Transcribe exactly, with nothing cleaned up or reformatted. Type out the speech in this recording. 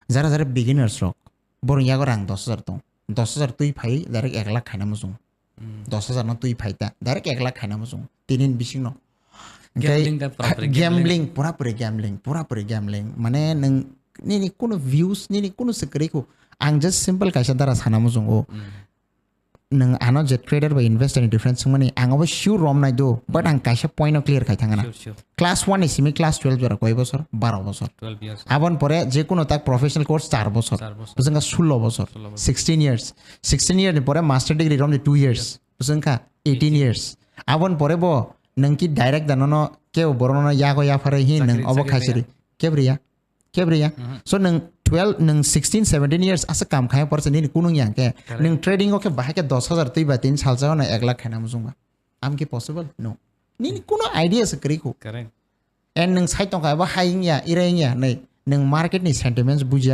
Jara jara beginners rok, borok yago rang dos hajar tong, dos hajar twi phai direct ek lakh khaina muchung. Dos hajar no twi phai ta, direct ek lakh khaina muchung. Tini ni bising no. Gambling ta pura pura gambling. Gambling, pura pura gambling, pura pura gambling. Mane nung nini kuno views, nini kuno se kwrwi khu. Ang just simple kaisa dara sana muchung o. Nung ano je trader bai investor ni difference wngmani ang abo sure rom nai do, but ang kaisa point no clear khai thangana. Sure, sure. Class one ni simi class twelve jora koi bosor, baro bosor. Twelve years. Abon pore je kuno tak professional course char bosor. Char bosor. Bwswngkha sullo bosor. Sullo bosor. Sixteen years. Sixteen year ni pore master degree romni two years. Bwswngkha eighteen years. Abon pore bo nung ki direct da nono kebo borok no yago yaphare hi nung obo khaisiri. Kebriya. Kebriya. So nung twelve, nung sixteen, seventeen years asa kam khaya porse nini kunung yang ke. Correct. Nung trading o ke bahai ke dos hajar twi ba tin salsa no ek lakh khaina muchung ba. Am ki possible? No. Nini kuno idea se kwrwi khu. Correct. And nung sai tongkha ba hai wngya, ira wngya, nai. Nung market ni sentiments bujiya.